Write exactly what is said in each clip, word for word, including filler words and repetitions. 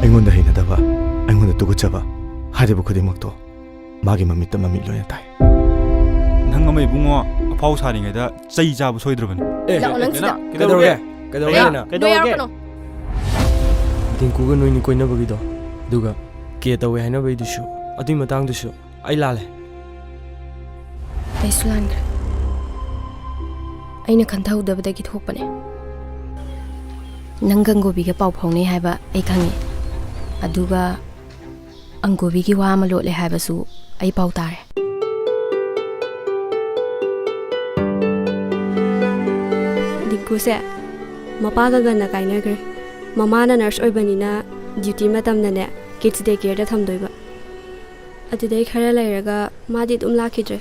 ꯑꯩꯉꯣꯟꯗ ꯍꯩꯅꯗꯕ, ꯑꯩꯉꯣꯟꯗ ꯇꯨꯀꯠꯆꯕ ꯍꯥꯏꯔꯤꯕ ꯈꯨꯗꯤꯡꯃꯛꯇꯣ ꯃꯥꯒꯤ ꯃꯃꯤꯠꯇ ꯃꯃꯤꯠ ꯂꯣꯏꯅ ꯇꯥꯏ꯫ ꯅꯪ ꯑꯃ ꯏꯕꯨꯡꯉꯣ, ꯑꯐꯥꯎ ꯁꯥꯔꯤꯉꯩꯗ ꯆꯩ ꯆꯥꯕ ꯁꯣꯏꯗ꯭ꯔꯕꯅꯤ꯫ ꯑꯦ, ꯂꯥꯛꯑꯣ, ꯅꯪ ꯁꯤꯗ꯫ ꯀꯩꯗꯧꯔꯒꯦ? ꯀꯩꯗꯧꯔꯒꯦ? ꯀꯩꯗꯧꯔꯒꯦ? ꯅꯣꯏ ꯌꯥꯔꯛꯀꯅꯣ꯫ ꯗꯤꯡꯀꯨꯒ ꯅꯣꯏꯅꯤ ꯀꯣꯏꯅꯕꯒꯤꯗꯣ, ꯑꯗꯨꯒ ꯀꯦ ꯇꯧꯋꯦ ꯍꯥꯏꯅꯕꯩꯗꯨꯁꯨ, ꯑꯗꯨꯏ ꯃꯇꯥꯡꯗꯨꯁꯨ ꯑꯩ ꯂꯥꯜꯂꯦ꯫ ꯑꯩꯁꯨ ꯂꯥꯟꯈ꯭ꯔꯦ꯫ ꯑꯩꯅ ꯈꯟꯊꯍꯧꯗꯕꯗꯒꯤ ꯊꯣꯛꯄꯅꯦ꯫ ꯅꯪ ꯒꯪꯒꯣꯕꯤꯒ ꯄꯥꯎ ꯐꯥꯎꯅꯩ ꯍꯥꯏꯕ ꯑꯩ ꯈꯪꯉꯤ꯫ ꯑꯗꯨꯒ ꯑꯪꯒꯣꯕꯤꯒꯤ ꯋꯥ ꯑꯃ ꯂꯣꯠꯂꯦ ꯍꯥꯏꯕꯁꯨ ꯑꯩ ꯄꯥꯎ ꯇꯥꯔꯦ꯫ ꯗꯤꯡꯀꯨꯁꯦ ꯃꯄꯥꯒ ꯉꯟꯅ ꯀꯥꯏꯅꯈ꯭ꯔꯦ꯫ ꯃꯃꯥꯅ ꯅꯔꯁ ꯑꯣꯏꯕꯅꯤꯅ ꯗ꯭ꯌꯨꯇꯤ ꯃꯇꯝꯗꯅꯦ ꯀꯤꯗꯁ ꯗꯦ ꯀꯦꯌꯔꯗ ꯊꯝꯗꯣꯏꯕ꯫ ꯑꯗꯨꯗꯩ ꯈꯔ ꯂꯩꯔꯒ ꯃꯥꯗꯤ ꯑꯗꯨꯝ ꯂꯥꯛꯈꯤꯗ꯭ꯔꯦ꯫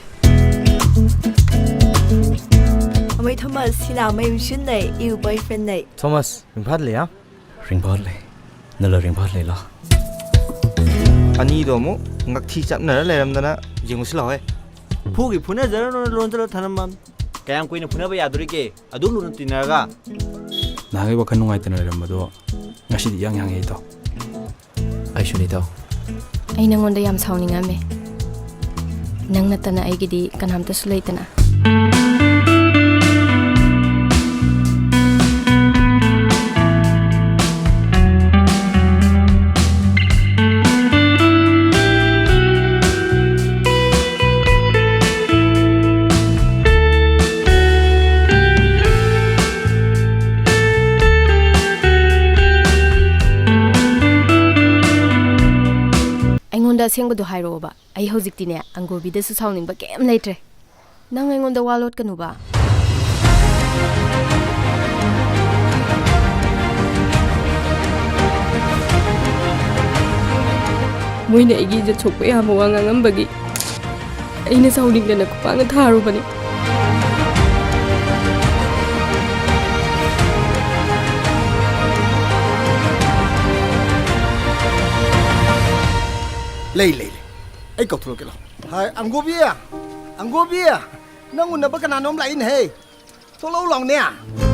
ꯑꯃꯩ ꯊꯣꯃꯥꯁ, ꯁꯤꯅ ꯑꯃꯩ ꯃꯤꯁꯤꯟꯅꯩ, ꯏꯎ ꯕꯣꯏꯐ꯭ꯔꯦꯟꯅꯩ꯫ ꯊꯣꯃꯥꯁ, ꯏꯝꯐꯥꯜ ꯂꯩꯌꯥ? ꯔꯤꯡꯐꯥꯜ ꯂꯩ꯫ ꯅꯂ ꯔꯤꯡꯐꯥꯜ ꯂꯩ ꯂꯥ? ꯑꯅꯤꯗꯣ ꯑꯃꯨꯛ ꯉꯛꯊꯤ ꯆꯞꯅꯔ ꯂꯩꯔꯝꯗꯅ ꯌꯦꯡꯉꯨꯁꯤ ꯂꯥꯛꯑꯣꯍꯦ꯫ ꯐꯨꯒꯤ ꯐꯨꯅꯖꯔꯅꯨ, ꯂꯣꯟꯖꯜꯂ ꯊꯅꯝꯃꯝ꯫ ꯀꯌꯥꯝ ꯀꯨꯏꯅ ꯐꯨꯅꯕ ꯌꯥꯗꯣꯔꯤꯒꯦ? ꯑꯗꯨꯛ ꯂꯨꯅ ꯇꯤꯟꯅꯔꯒ꯫ ꯅꯍꯥꯟꯒꯩ ꯋꯥꯈꯜ ꯅꯨꯡꯉꯥꯏꯇꯅ ꯂꯩꯔꯝꯕꯗꯣ ꯉꯁꯤꯗꯤ ꯏꯌꯥꯡ ꯌꯥꯡꯉꯦ ꯏꯇꯥꯎ꯫ ꯑꯩꯁꯨꯅꯤ ꯏꯇꯥꯎ꯫ ꯑꯩ ꯅꯉꯣꯟꯗ ꯌꯥꯝ ꯁꯥꯎꯅꯤꯡꯉꯝꯃꯦ꯫ ꯅꯪ ꯅꯠꯇꯅ ꯑꯩꯒꯤꯗꯤ ꯀꯅꯥꯝꯇꯁꯨ ꯂꯩꯇꯅ꯫ ꯑꯩꯉꯣꯟꯗ ꯑꯁꯦꯡꯕꯗꯣ ꯍꯥꯏꯔꯛꯑꯣꯕ꯫ ꯑꯩ ꯍꯧꯖꯤꯛꯇꯤꯅꯦ, ꯑꯪꯒꯣꯕꯤꯗꯁꯨ ꯁꯥꯎꯅꯤꯡꯕ ꯀꯩꯝ ꯂꯩꯇ꯭ꯔꯦ꯫ ꯅꯪ ꯑꯩꯉꯣꯟꯗ ꯋꯥ ꯂꯣꯠꯀꯅꯨꯕ꯫ ꯃꯣꯏꯅ ꯑꯩꯒꯤ ꯏꯖꯠ ꯁꯣꯛꯄ ꯌꯥꯕ ꯋꯥ ꯉꯥꯡꯉꯝꯕꯒꯤ ꯑꯩꯅ ꯁꯥꯎꯅꯤꯡꯗꯅ ꯈꯨꯄꯥꯛꯅ ꯊꯥꯔꯨꯕꯅꯤ꯫ ꯂꯩ, ꯂꯩ, ꯂꯩ꯫ ꯑꯩ ꯀꯧꯊꯣꯔꯛꯀꯦ, ꯂꯥꯎ꯫ ꯍꯥꯏ, ꯑꯪꯒꯣꯕꯤ! ꯑꯪꯒꯣꯕꯤ! ꯅꯪ ꯎꯅꯕ ꯀꯅꯥꯅꯣꯝ ꯂꯥꯛꯏꯅꯦꯍꯦ꯫ ꯊꯣꯛꯂꯛꯎ ꯂꯥꯎꯅꯦ꯫